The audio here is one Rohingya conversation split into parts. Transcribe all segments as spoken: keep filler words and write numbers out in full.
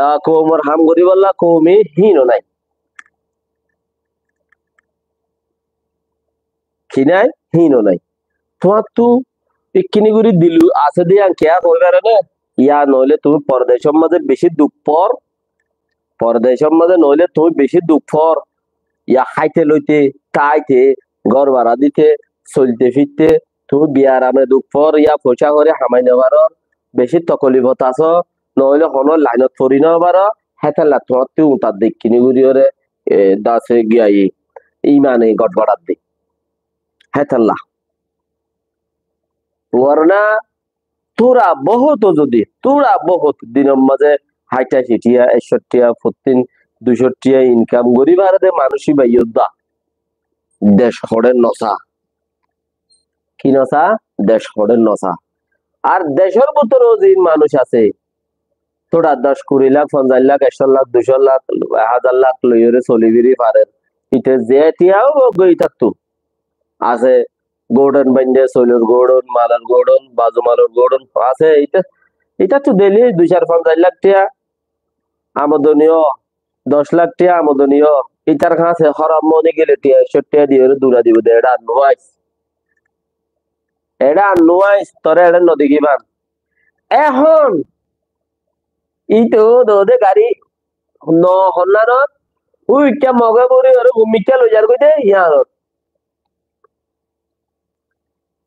ah, koumor ham goríbolla koumi híno nái. Ki nái? Híno nái. Tuáñttu ikkíni gorí dilu asé de yían kiyá hoói fare né? Yá noóile tuñí pordecór mazé bicí duk foór, pordecór mazé noóile tuñí bicí duk foór. Yá háite loite, táite, gór bara dite, soilte fitte, tuñí biarame duk foór, yá foicá horí hamai nofarór, bicí tokolifot asó, noóile honó lainot fori nofarór, hétolla tuáñttu uñtar de ikkíni gorí óre, e, dase giyai, imane gotgorat de. Hétolla. Warna tura bohut zodi, tura bohut dinor mazé háita citiya, ekcó tiya, fottin duicó tiya inkam gorí fare de manúic íba yódda. Dec hoçé nosá. Ki nosá? Dec hoçé nosá. Ar decór bútore zin manúic asé, tura doc kuri lak, fonzaic lak, ekcó lak, duicó lak, ek házar lak loiyóre soli firi farer. Ite ze tiya óibo goi ítattu. Asé, goudon bainde, soilor goudon, malor goudon, bazu malor goudon, asé, ita, ita tu deli dui sar fonzaic lak tiya amodoni ó, doc lak tiya amodoni ó, itar hañse hóram mone gele tiya ekcó tiya diyore dura dibo de, eçe ar nuwais. Eçe ar nuwais, tore eçe nodegi ban. Ehón, ito dode gari no honnanot, ui ikká moge bori ore gumikká loizar goi de, iyanot.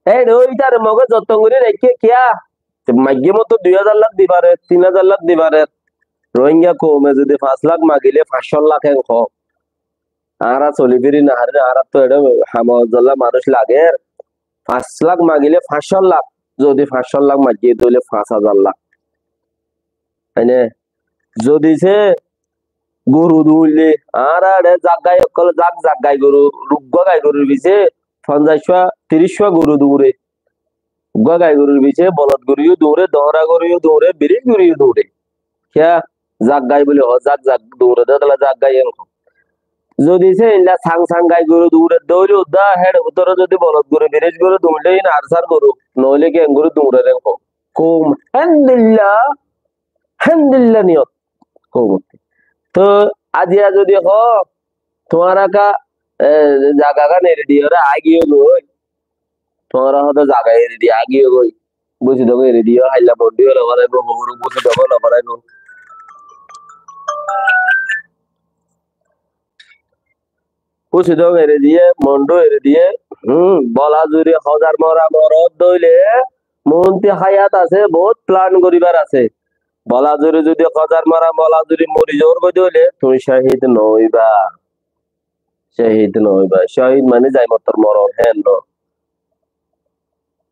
Héçe ói ítare Moge zotton gorí raikké kiyá? Te maigge motto dui házar lak di farer, tin házar lak di farer. Rohingya koume zodi fañs lak magile fañs cót lak en hoó. Añára soli firi no farir, añárattú eçé ham zolla manúic lager. Fañs lak magile fañs cót lak, zodi fañs cót lak maigge tóile fañs házar lak. Ene, zodi se goru duñille, añára eçé zak gai ókkol, zak zak gai goru, uggúa gai gorur fise fonzaic fua, tiríc fua goru duñre. Uggúa gai gorur fise bolod goru yó duñre, dohra goru yó duñre, biríc goru yó duñre. Kiyá? Zak gai buli hoó, zak zak duñre de, tala zak gai en hoó. Zodi se endilla sang sang gai goru duñre de óile udda, héçe bútore zodi bolod goru, biríc goru duñille, in ar sar goru, noóile ki en goru duñrer en hoó. Koum héndilla, héndilla niyot koumottú. Toi aziya zodi hoó, tuáñra ka, e, zagagan eri diyore aigiyó goi. Tuáñra hoó de zaga eri diye aigiyó goi. Busidong eri diye, hailla Mondu olo faraibo, hobor Busidong olo faraibo. Busidong eri diye, Mondu eri diye, hum, Bolazuri hozar mora morot dóile, muúnti háyat asé, bout plan goríbar asé. Bolazuri zodi hozar mora Bolazuri mori zor goi dóile, tuñí cóhid no óiba. Cóhid no óiba. Cóhid mani zaimottor moron héen no.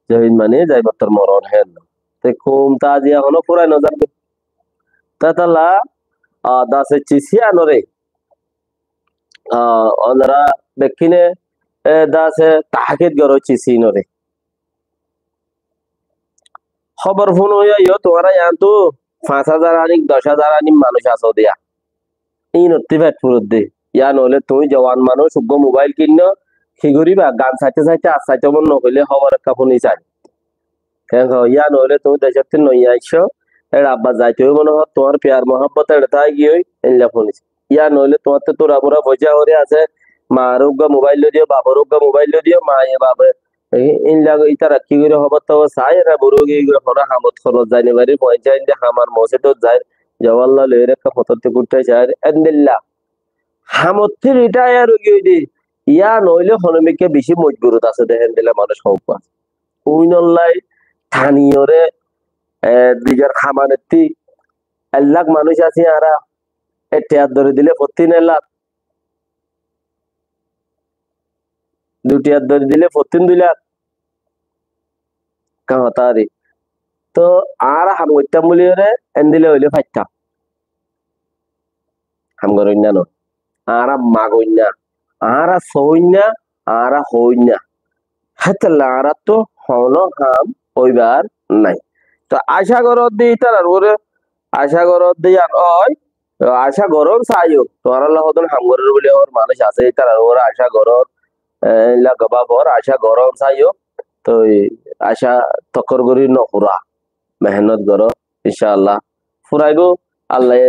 Cóhid mani zaimottor moron héen no. Te koum ta aziya hono furai no zar. Tetalla, a, dase cisi anore. A, onora bekkine, e, dase tahkik goro cisi nore. Hóbor fúno yó, tuáñra yiántu fañs házar anik, doc házar anik manúic asó diya. Ínottí feth furodde. Yá noóile tuñí juwan manúic, uggúa mobáil kinno, ki goríba? Gan saite saite ar saite mon nohoile hóbor ekká fúni sai. Keén hoó, yá noóile tuñí decótti noya aiccó, eçe abbar zaite óibo mone hoó, tuáñr piyar muhábbot eçe táigiyoi, eilla fúni sai. Yá noóile tuáñtte tura mura foicá horí asé, maare uggúa mobáil loi diyo, bafore uggúa mobáil loi diyo, maye bafe E, ín lage ítara ki gorí hóbor tóbor sai, ena buru giyói hono hamot honot zai no farir, fuain sain de hamar mosjidot zair, jawalla loiyóre ekka fotótti gúrtai sair, endilla. Hamottú ritayar ói giyói de, yá noóile hono mikká bicí mojburot asé de, endilla manúic hoók ba. Uinollai taniyóre, e, nizor hamanettí ek lak manúic asé añára, e, tiyar dóri dile fottín ek lak. Dui tiyar dóri dile fottín dui lak. Kamatari. Toh añára ham goittám buliyóre endilla óile faittám. Ham goróinna no. Añára magoinna, añára soóinna, añára hoóinna. Hétolla añárattú hono ham óibar nái. Toh acá goródde ítarar uore, acá goródde yían ói, Toh acá gorón saiyó, tuáñralla hodún ham gorér buli hoór manúic asé, ítarar uore acá gorón, e, eilla gobá hoór, acá gorón saiyó, toi acá tokkór gorí nofura, mehénnot goró, incá Allah. Furaibó, Allaye